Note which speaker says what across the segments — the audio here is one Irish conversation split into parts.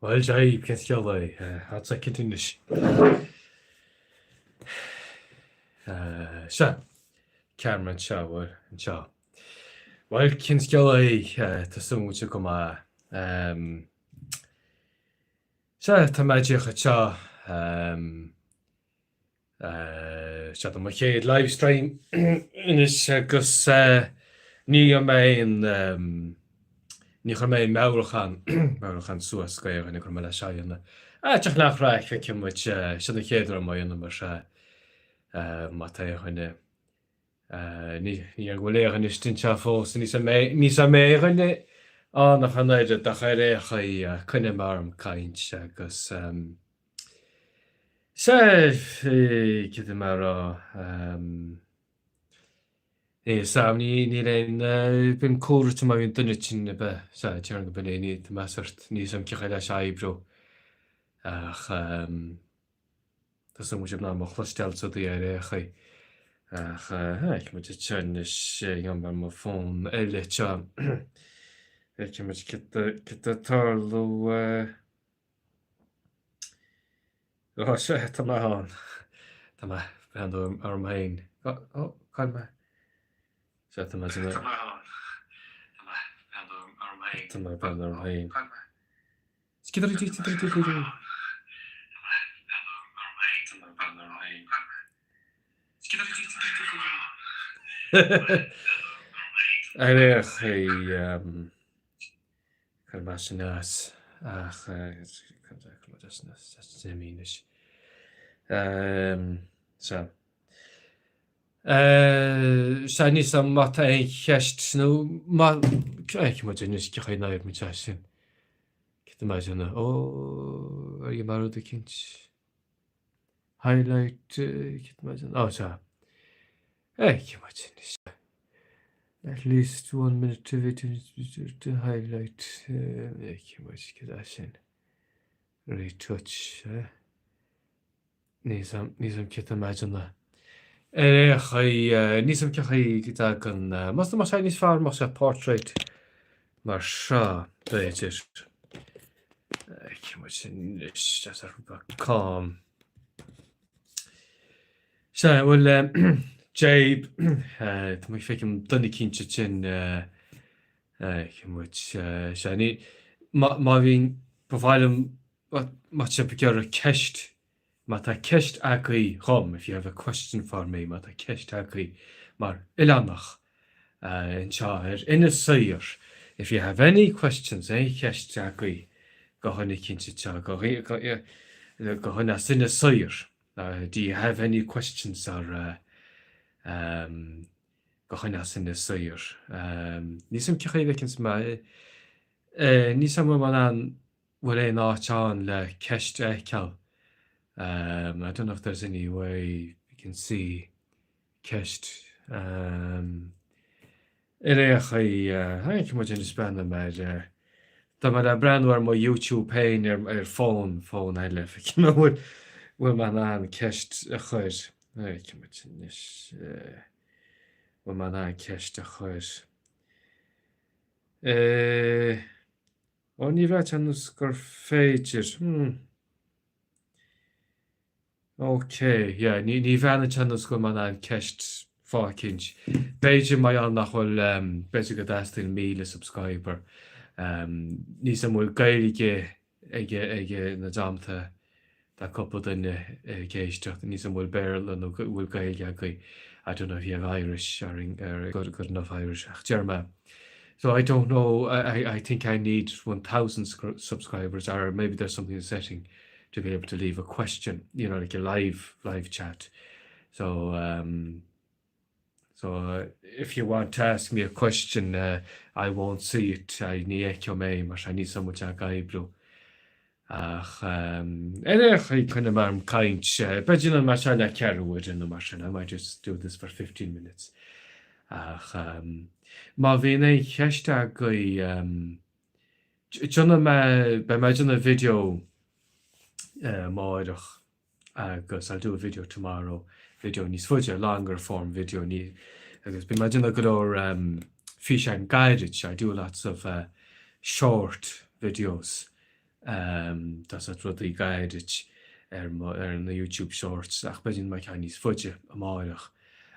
Speaker 1: Bhuel, Jaib, cén scéal é? Hot second anois. Sea, ceamara anseo, bhuel, anseo. Bhuel, cén scéal é? Tá súil agam go maith. Sea, tá mé díreach anseo. Seo do mo chéad livestream anois agus ní dhearna mé aon, ní chuir mé aon meabhrúchán, meabhrúchán suas go aon dhuine go raibh mé le seo a dhéanamh. Teach nach raic, feicfidh muid, seo an chéad uair dom á dhéanamh mar sea, má tá aon dhuine, ní ní go bhfuil aon dhuine istigh anseo fós, ní mbeidh aon dhuine ann ach an oiread ach ar aon chaoi coinneoidh mé orm caint agus. Sea, cad é mar a rá, níl a fhios a'm, níl aon, bíonn comhráite má bhíonn duine tinn ar bith, sea, déarfainn go b'in é, ní, tá mé sort, níl a fhios a'm cén chaoi leis a oibriú ach tá súil agam go bhfuil sibh in ann mé a chloisteáil sa dtaobh ar aon chaoi ach feicfidh muid anseo anois, gheobhaidh mé mo fón eile anseo, feicfidh muid cad tá ag tarlú. Ó, sea, tá mé ann. Tá mé ag breathnú orm féin. Ó, cá bhfuil mé? Sea, tá mé Tá mé ann. Tá mé ag breathnú orm féin. Tá mé ag breathnú orm féin. Ar aon chaoi, Cuir mé sin as ach anois. Sea. Sea, níl a fhios a'm má tá aon cheist nó má feicfidh muid anois cén chaoi a n-oibríonn sé sin. Cad tá mé a dhéanamh? Ó, ar dhein mé rud eicínt. Highlight, cad tá mé a dhéanamh? Ó, sea. Feicfidh muid anois. At least one minute of it to highlight. Feicfidh muid cad é sin. Retouch. Níl a fhios a'm, níl a fhios a'm cad tá mé a dhéanamh. Ar aon chaoi, níl a fhios a'm cén chaoi go dtagann, más mbeadh sé níos fearr mbeadh sé portrait mar seo, b'fhéidir. Feicfidh muid anois, just ar rud calm. Sea, bhuel, Jabe, tá mé feicim duine eicínt ansin, feicfidh muid, sea, ní, má, má bhíonn, ba mhaith liom, má tá sibh ag iarraidh ceist, má tá ceist agaibh dhom, if you have a question for me, má tá ceist agaibh mar oileánach anseo ar Inis Oírr, if you have any questions, aon cheist agaibh do dhuine eicínt anseo, do, do, do dhuine as Inis Oírr. Do you have any questions or um, do dhuine as Inis Oírr? Um, níl a fhios a'm cén chaoi a bhfeiceanns mé eh, níl a fhios a'm bhfuil mé in ann bhfuil aon áit ann le ceist a fheiceáil. Um, I don't know if there's any way you can see ceist. Um, Ar aon chaoi, feicfidh muid anois breathnóidh mé ar, tá mé le breathnú ar mo YouTube féin ar ar fón, fón eile, feicfidh mé bhfuil bhfuil mé in ann ceist a chur. Feicfidh muid anois, bhfuil mé in ann ceist a chur. Ó ní bheadh sé nós gur féidir, hmm. Ok, yeah, ní, ní bhreathnaíonn sé ar nós go bhfuil mé in ann ceist fáicint. B'fhéidir mar gheall nach bhfuil, um, b'fhéidir go dteastaíonn 1,000 subscriber. Um, níl a fhios a'm bhfuil Gaeilge ag, ag na dteannta tá cúpla duine ag éisteacht, níl a fhios a'm bhfuil Béarla nó bhfuil Gaeilge agaibh. I don't know if you have Irish or, or good, good enough Irish ach deir mé. So I don't know, I, I, I think I need 1,000 subscribers or maybe there's something in the setting to be able to leave a question, you know, like a live live chat. So um, so uh, if you want to ask me a question, uh, I won't see it. I ní fheicfidh mé mar sin níl a fhios a'm bhfuil sé ag oibriú. Ach um, ar aon chaoi coinneoidh mé orm caint, uh, b'fhéidir déanfaidh mé seo le ceathrú uaire nó mar sin, I might just do this for 15 minutes. Ach um, má bhíonn aon cheist agaibh um, Déanfaidh mé, beidh mé ag déanamh video amáireach agus I'll do a video tomorrow, video níos faide, longer form video, ní, agus beidh mé ag déanamh go leor físeáin gairid, I do lots of short videos. Tá sórt rudaí gairid ar ar na YouTube Shorts ach b'fhéidir mé ceann níos faide amáireach.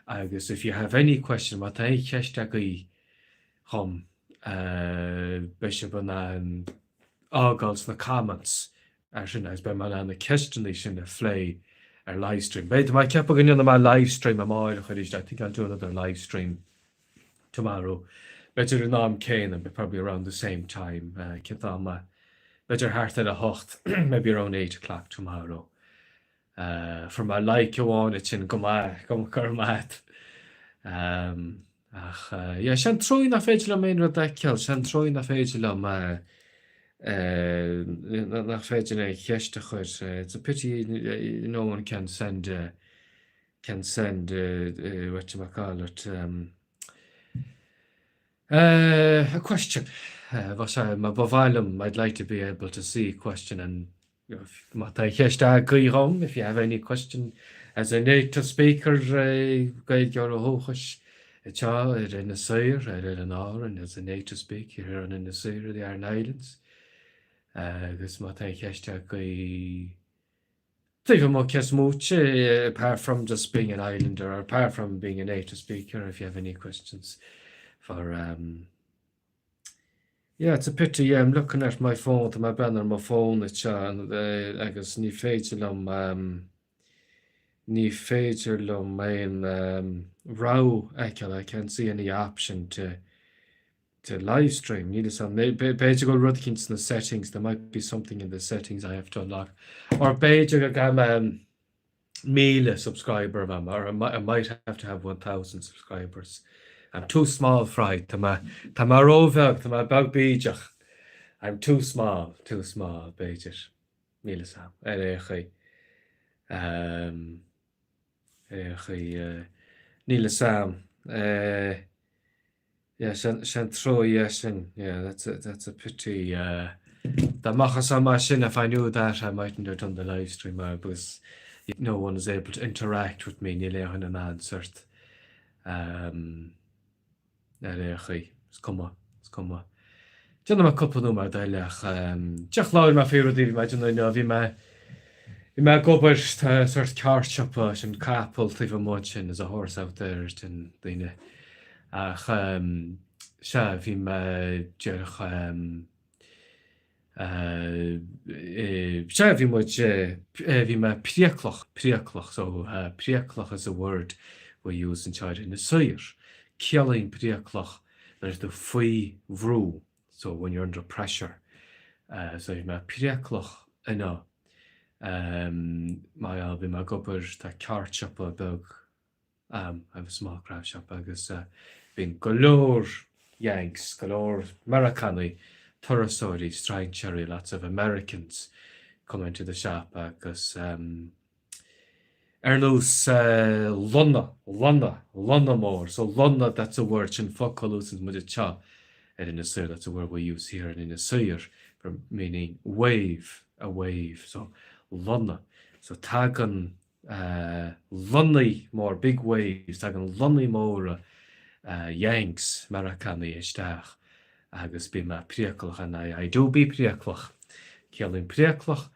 Speaker 1: Agus if you have any question, má tá aon cheist agaibh dhom, beidh sibh in ann fhágáil sna comments ar sin agus beidh mé in ann na ceisteanna sin a phlé ar livestream. Beidh mé ag ceapadh go ndéanfaidh mé livestream amáireach arís, I think I'll do another livestream tomorrow. B'fhéidir an am céanna, but probably around the same time. Cén t-am é? B'fhéidir thart ar a hocht, maybe around 8 o'clock tomorrow. Fuair mé like amháin ansin, go maith, go raibh maith agat. Ach yeah, sé an truaí nach féidir liom aon rud a fheiceáil, sé an truaí nach féidir liom nach féidir aon cheist a chur. It's a pity no one can send can send what you call it a question. Bha sé ma ba mhaith liom I'd like to be able to see a question and má tá ceist agaibh dhom if you have any question as a native speaker Gaeilgeoir ó dhúchas atá ar Inis Oírr ar Oileáin Árann as a native speaker here on Inis Oírr the Aran Islands agus má tá ceist agaibh Taobh amuigh cé smaoite apart from just being an islander or apart from being a native speaker if you have any questions for um, Yeah, it's a pity, yeah, I'm looking at my phone, tá mé ag breathnú ar mo fón anseo agus ní féidir liom um, ní féidir liom aon um, rogha a fheiceáil, I can't see any option to to live stream. Níl fhios a'm. B'fhéidir go bhfuil rud eicínt sna settings, there might be something in the settings I have to unlock. Or b'fhéidir go gcaithfidh mé 1,000 subscriber a bheith or I might have to have 1,000 subscribers. I'm too small fry, tá mé tá mé róbheag, tá mé beag bídeach. I'm too small, too small, b'fhéidir. Níl fhios a'm. Ar aon chaoi. Um, ar aon chaoi, uh, níl fhios a'm. Uh, Yeah, sé an truaí é sin. Yeah, that's a, that's a pity. Uh, dá mbeadh fhios a'm é sin, if I knew that, I mightn't have done the live stream uh, because no one is able to interact with me, níl aon duine in ann sort um, ar aon chaoi. Is cuma, is cuma. Déanfaidh mé cúpla nóiméad eile ach díreach labhair mé faoi rudaí a bhí mé ag déanamh inniu. Bhí mé bhí mé ag obair, tá sórt cartsiopa, sin capall taobh amuigh ansin, there's a horse out there sin daoine. Ach sea, bhí mé díreach sea, bhí muid, bhí mé priaclach, priaclach, so priaclach is a word we use anseo ar Inis Oírr. Ciallaíonn priaclach nuair atá tú faoi bhrú, so when you're under pressure. So bhí mé priaclach inniu mar gheall, bhí mé ag obair, tá ceártsiopa beag a'm, I have a small craft shop, agus bíonn go leor Yanks, go leor Meiriceánaigh, turasóirí, strainséirí, lots of Americans come into the shop agus ar nós lonna, lonna, lonna mór, so lonna, that's a word, sin focal a úsáideann muid anseo ar Inis Oírr, that's a word we use here in Inis Oírr for meaning wave, a wave, so lonna. So tagann lonnaí mór, big waves, tagann lonnaí móra Yanks, Meiriceánaigh isteach agus bíonn mé priaclach and I, I do be priaclach. Ciallaíonn priaclach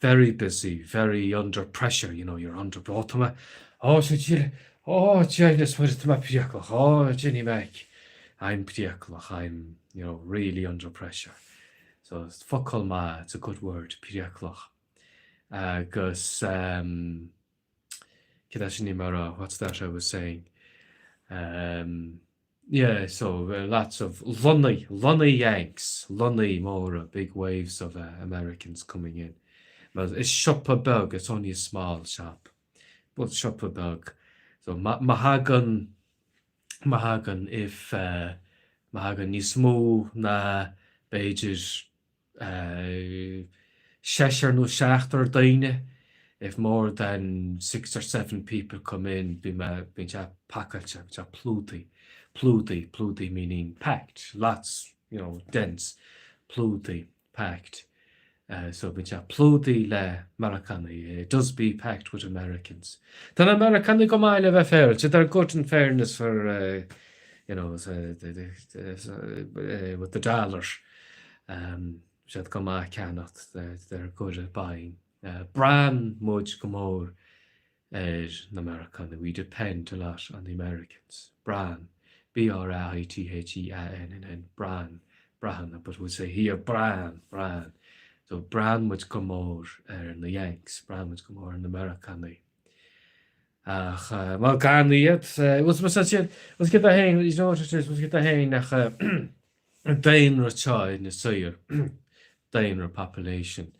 Speaker 1: very busy, very under pressure, you know, you're under, oh tá mé, oh sé tíre, oh Denis, tá mé priaclach, oh Jenny Mac, I'm priaclach, I'm, you know, really under pressure. So it's focal maith, it's a good word, priaclach. Agus céard é sin a bhí mé a rá, what's that I was saying? Um, yeah, so uh, lots of lonnaí, lonnaí Yanks, lonnaí móra, big waves of uh, Americans coming in. Well, is siopa beag, it's only a small shop, but siopa beag. So má thagann, má thagann if, uh, má thagann níos mó ná b'fhéidir seisear nó seachtar daoine, if more than six or seven people come in, bíonn mé, bíonn sé pacáilte, bíonn sé plúdaithe, plúdaithe, plúdaithe meaning packed, lots, you know, dense, plúdaithe, packed. So bíonn sé plúdaithe le Meiriceánaigh, it does be packed with Americans. Tá na Meiriceánaigh go maith le bheith féaráilte, they're good in fairness for, you know, with the dollar. Siad go maith ag ceannacht, they're good at buying. Braitheann muid go mór ar na Meiriceánaigh, we depend a lot on the Americans. Braitheann, B-R-A-I-T-H-E-A-N-N, braitheann, braitheann, but we say here braitheann, braitheann. So braitheann muid go mór ar na Yanks, braitheann muid go mór ar na Meiriceánaigh. Ach má gan iad, bhuel, bhuel, céard é féin, you know what it is, bhuel, céard é féin ach daonra atá in Inis Oírr, daonra, population.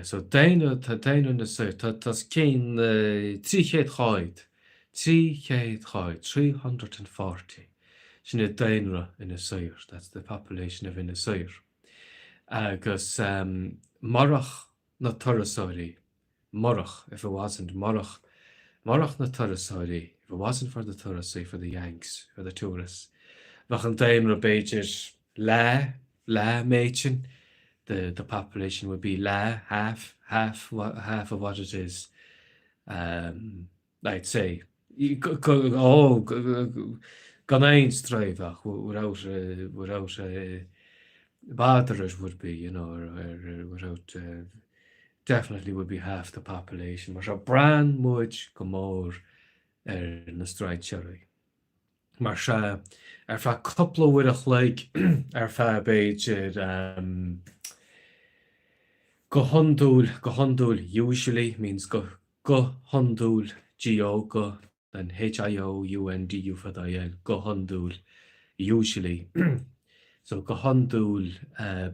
Speaker 1: So daonra, tá daonra Inis Oírr, tá tá os cionn 340, 340, 340, sin é daonra Inis Oírr, that's the population of Inis Oírr. Agus murach na turasóirí, murach, if it wasn't, murach, murach na turasóirí, if it wasn't for the turasóirí, for the Yanks, for the tourists, bheadh an daonra b'fhéidir leath, leath an méid sin, the, the population would be leath, half, half, half of what it is. Um, I'd say. Ó, gan aon stró ach without, without bother it would be, you know, or without, definitely would be half the population. Mar seo, braitheann muid go mór ar na strainséirí. Mar sea, ar feadh cúpla uair a chloig, ar feadh b'fhéidir, go hiondúil, go hiondúil, usually means go, go hiondúil, GO, go, then H-I-O-U-N-D-U fada I-L, go hiondúil, usually. So go hiondúil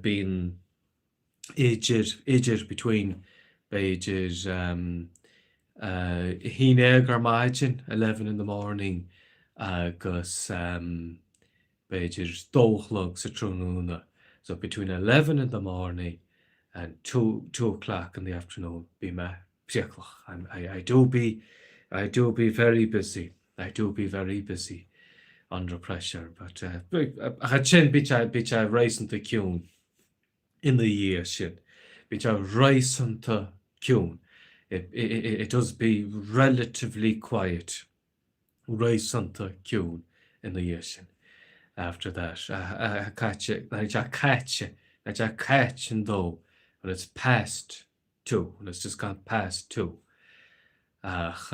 Speaker 1: bíonn idir, idir, between, b'fhéidir 11 ar maidin, 11 in the morning, agus b'fhéidir dó a chlog sa tráthnóna, so between 11 in the morning and 2, 2 o'clock in the afternoon, bím mé priaclach, I'm, I, I do be, I do be very busy, I do be very busy under pressure, but uh, ach ansin bíonn sé, bíonn sé réasúnta ciúin ina dhiaidh sin, bíonn sé réasúnta ciúin, it, it, it does be relatively quiet. réasúnta ciúin ina dhiaidh sin after that caite nuair atá caite nuair atá caite an dó when it's past two when it's just gone past two ach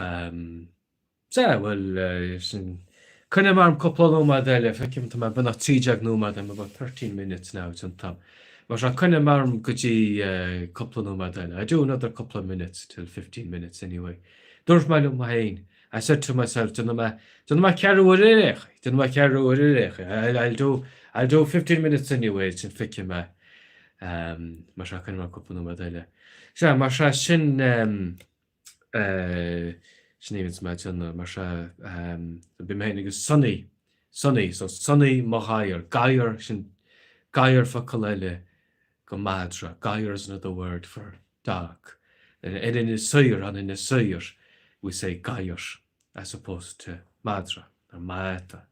Speaker 1: sea bhuel sin coinneoidh mé orm cúpla nóiméad eile feicim tá mé beagnach 13 nóiméad I'm about 13 minutes now an t-am mar sin coinneoidh mé orm go dtí cúpla nóiméad eile I do another couple of minutes till 15 minutes anyway dúirt mé liom féin I said to myself, déanfaidh mé, déanfaidh mé ceathrú uaire ar aon chaoi, déanfaidh mé ceathrú uaire ar aon chaoi, I'll, I'll do, I'll do 15 minutes anyway, sin feicfidh mé. Um, mar sea, coinneoidh mé cúpla nóiméad eile. Sea, mar sea, sin, um, uh, sin é mé déanamh, mar sea, um, bhí mé féin agus Sonny, Sonny, so Sonny mo ghadhar, gadhar, sin gadhar focal eile go madra, gadhar is another word for dog. In Inis Oírr, on Inis Oírr, we say gadhar as opposed to madra or mata.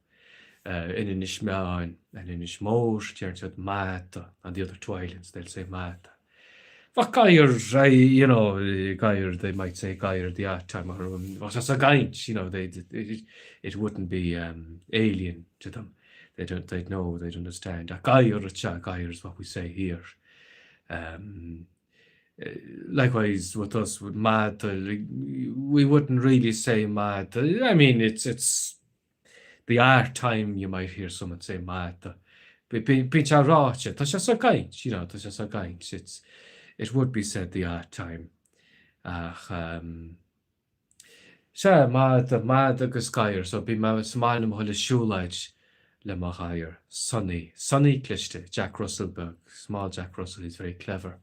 Speaker 1: In Inis Meáin and Inis Mór, deir siad mata. On the other two islands, they'll say mata. Bheadh gadhar, you know, gadhar, they might say gadhar the odd time, or bheadh sé sa gcaint, you know, they, it, it wouldn't be um, alien to them. They don't, they'd know, they'd understand. Ach gadhar anseo, gadhar is what we say here. Um, likewise with us with mada, we wouldn't really say mada. I mean, it's it's the odd time you might hear someone say mada. Bíonn sé ráite, tá sé sa gcaint, you know, tá sé sa gcaint. It's, it would be said the odd time. Ach, um, Sea, mada, mada agus gadhar, so bhí mé sa mbaile mo chuile siúlóid le mo ghadhar, Sonny, Sonny cliste, Jack Russell beag, small Jack Russell, he's very clever.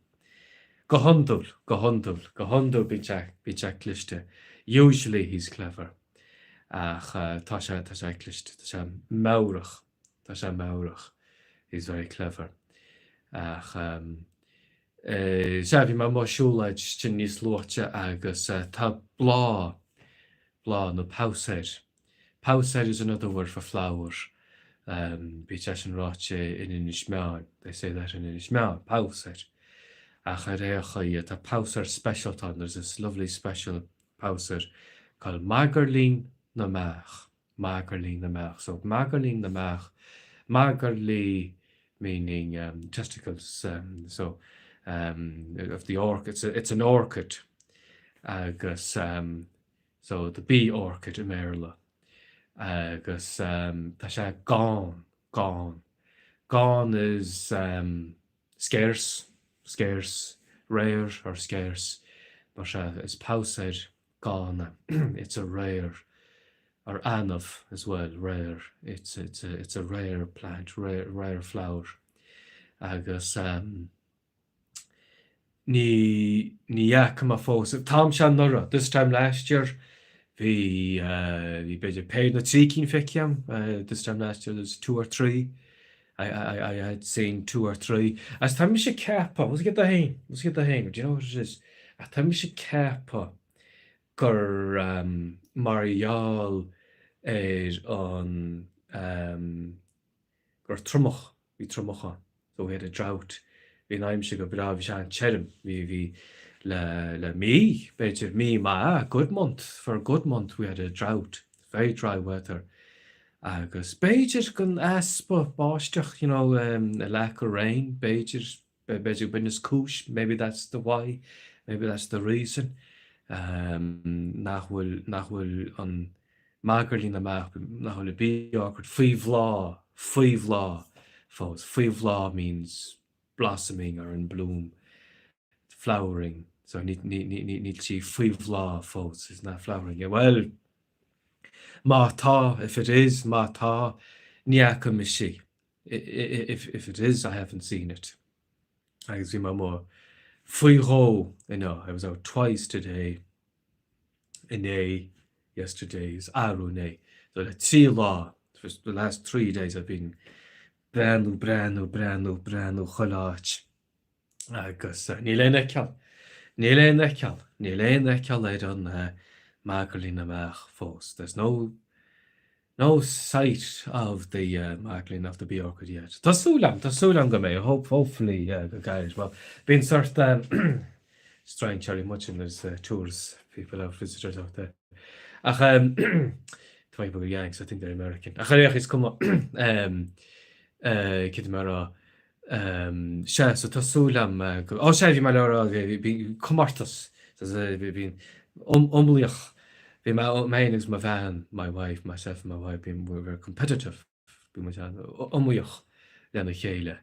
Speaker 1: Go hiondúil, go hiondúil, go hiondúil bíonn sé, bíonn sé cliste, usually he's clever, ach tá sé, tá sé cliste, tá sé meabhrach, tá sé meabhrach, he's very clever. Ach Sea, bhí mé amuigh ag siúlóid sin níos luaite agus tá bláth, bláth nó pabhsaeir, pabhsaeir is another word for flower, bíonn sé sin ráite in Inis Meáin, they say that in Inis Meáin, pabhsaeir. Ach ar aon chaoi, tá pabhsaeir speisialta ann, there's this lovely special pabhsaeir called Magairlín na mBeach, Magairlín na mBeach. So, Magairlín na mBeach, Magairlí. meaning um, testicles um, so um, of the orchid it's, a, it's an orchid agus um, so the bee orchid i mBéarla agus um, tá sé gann gann gann is um, scarce scarce rare or scarce mar sea is pabhsaeir gann it's a rare or annamh as well rare it's it's a it's a rare plant rare rare flower agus um, ní ní fhaca mé fós an t-am seo anuraidh this time last year bhí uh, bhí b'fhéidir péire nó trí cinn feicthe agam uh, this time last year there's two or three I, I, I had seen two or three. Agus tá mise ag ceapadh, bhfuil a fhios agat féin, bhfuil a fhios agat féin, do you know what it is? Ach tá mise ag ceapadh gur um, mar gheall ar an um, gur triomach, bhí triomach ann. So we had a drought. Bhí an aimsir go breá, bhí sé an-tirim. Bhí, bhí le, le mí, b'fhéidir mí maith, good month, for a good month we had a drought, very dry weather. Agus b'fhéidir gon easpa báisteach, you know, um, a lack of rain, b'fhéidir, b'fhéidir b'in is cúis, maybe that's the why, maybe that's the reason, um, nach bhfuil, nach bhfuil an magairlín amach, nach bhfuil an bee orchid faoi bhláth, faoi bhláth fós. Faoi bhláth means blossoming or in bloom, flowering, so ní, ní, ní, ní, níl sí faoi bhláth fós, it's not flowering yet. Well, má tá, if it is, má tá, ní fhaca mise í. If, if it is, I haven't seen it. Agus bhí mé amuigh faoi dhó inniu, I was out twice today, inné, yesterday, is arú inné. So le trí lá, for the last three days I've been breathnú, breathnú, breathnú, breathnú chuile áit. Agus níl aon fheiceáil, níl aon fheiceáil, níl aon fheiceáil ar an magairlín amach fós. There's no, no sight of the magairlín of the bee orchid yet. Tá súil agam, tá súil agam go mbeidh, hope, hopefully go gairid. Well, bíonn sort strange very much in there's uh, tourists, people out, visitors out there. Ach um, tá mé ag ceapadh gur Yanks, I think they're American. Ach ar aon chaoi is cuma um, uh, cad a bhí mé a rá. Sea, so tá súil agam go, ó sea, bhí mé le rá, bhí comórtas, bhí iomaíoch, bhí mé féin agus mo bhean, my wife, myself and my wife, bhí, we were competitive, bhí muid an-iomaíoch lena chéile,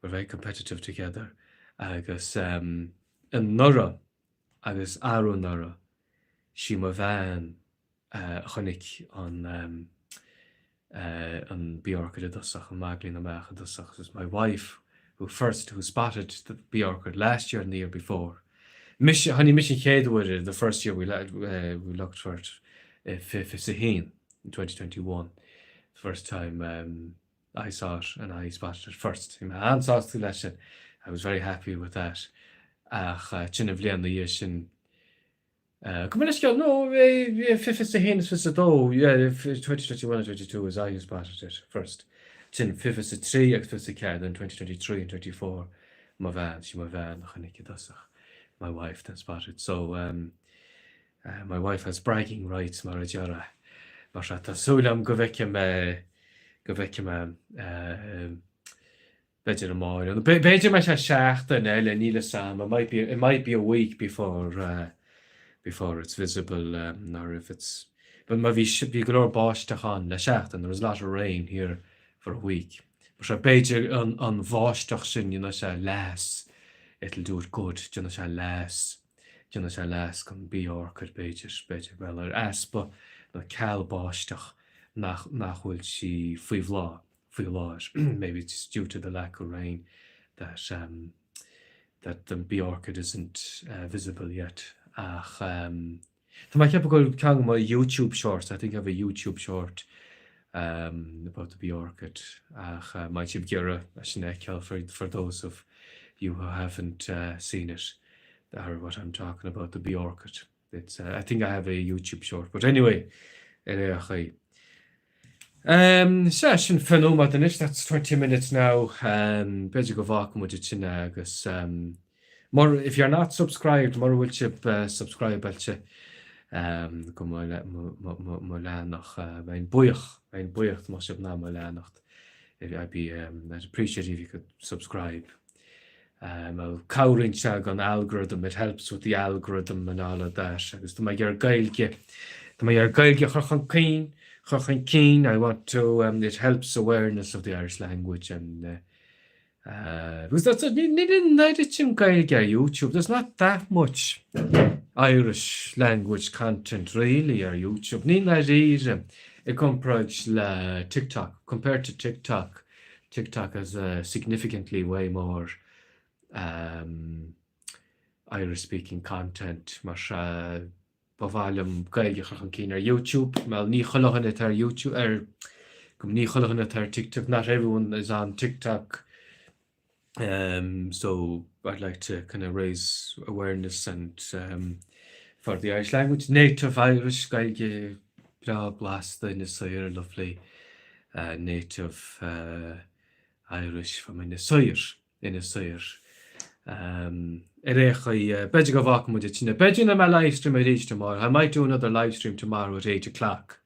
Speaker 1: we're very competitive together agus anuraidh agus arú anuraidh, sí mo bhean a chonaic an an bee orchid i dtosach, an magairlín amach i dtosach. It was my wife who first, who spotted the bee orchid last year and the year before. Mise, chonaic mise an chéad uair the first year we, uh, we looked for it i 2021, in 2021. The first time um, I saw it and I spotted it first. Bhí mé an-sásta leis sin. I was very happy with that. Ach uh, sin an bhliain na dhiaidh sin Gabh mo leithscéal, no, 21 is 22, yeah, 2021 and 22 is I who spotted it first. Sin 23 agus 24, then 2023 and 24 mo bhean, sí mo bhean a chonaic i dtosach, my wife then spotted. So, um, uh, my wife has bragging rights mar a déarfá. Mar sea, tá súil agam go bhfeicfidh mé, go bhfeicfidh mé, uh, B'fhéidir amárach. B'fhéidir go mbeidh sé seachtain eile, níl 'fhios a'm. It might be, it might be a week before, uh, before it's visible, um, or if it's, but má bhí, bhí go leor báisteach ann le seachtain, there was a lot of rain here for a week. Mar sea, b'fhéidir an, an bháisteach sin, déanfaidh sé leas, it'll do it good, déanfaidh sé leas, déanfaidh sé leas don bee orchid, b'fhéidir, b'fhéidir, well, ar easpa nó ceal báisteach nach, nach bhfuil sí faoi bhláth. faoi láthair, maybe it's due to the lack of rain that um, that the bee orchid isn't uh, visible yet. Ach um, tá mé ag ceapadh go bhfuil ceann de mo YouTube shorts, I think I have a YouTube short um, about the bee orchid. Ach uh, má tá sibh ag iarraidh é sin a fheiceáil for, for those of you who haven't uh, seen it, or what I'm talking about, the bee orchid. It's, uh, I think I have a YouTube short, but anyway, ar aon chaoi. Um, sea, sin 20 nóiméad anois, that's 20 minutes now. Um, b'fhéidir go bhfágfaidh muid ansin é agus um, mur, if you're not subscribed, mura bhfuil sibh uh, subscribeáilte um, go mo, mo, mo, mo leathanach, uh, bheinn buíoch, bheinn buíoch má sibh ná mo leanacht. I'd be um, I'd appreciate if you could subscribe. Um, cabhraíonn sé don algorithm, it helps with the algorithm and all of that. Agus tá mé ag iarraidh Gaeilge, tá mé ag iarraidh Gaeilge a chur chun cinn, chur chun cinn, I want to, um, it helps awareness of the Irish language and uh, uh, because that's níl an oiread sin Gaeilge ar YouTube, there's not that much Irish language content really ar YouTube. Ní ndáiríre i gcomparáid le TikTok, compared to TikTok, TikTok has a significantly way more um, Irish speaking content mar sea ba mhaith liom Gaeilge a chur chun cinn ar YouTube, mar ní chuile dhuine atá ar YouTube ar ní chuile dhuine atá ar TikTok, not everyone is on TikTok. Um, so I'd like to kind of raise awareness and um, for the Irish language, native Irish, Gaeilge breá blasta Inis Oírr, lovely uh, native uh, Irish from Inis Oírr, Inis Oírr. Um, ar aon chaoi, uh, b'fhéidir go bhfágfaidh muid ansin é. B'fhéidir go ndéanfaidh mé livestream arís tomorrow. I might do another live stream tomorrow at 8 o'clock.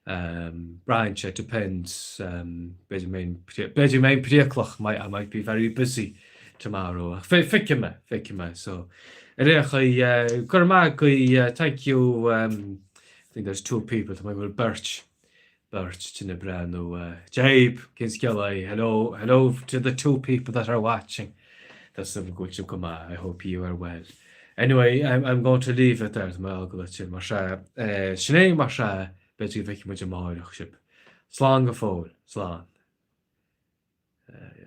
Speaker 1: Um, braitheann sé, depends, um, b'fhéidir b'fhéidir go mbeinn priaclach, might, I might be very busy tomorrow. Ach feicfidh mé, feicfidh mé. So, ar aon chaoi, uh, go raibh maith agaibh, uh, thank you, um, I think there's two people, tá mé bhfuil beirt, beirt duine ag breathnú. Uh, Jabe, cén scéal é? Hello, hello to the two people that are watching. Tá súil agam go bhfuil sibh go maith. I hope you are well. Anyway, I'm, I'm going to leave it there, tá mé ag fágáil ansin, mar sea, eh, sin é mar sea, b'fhéidir go bhfeicfidh muid amárach sibh. Slán go fóill, slán. Uh, yeah.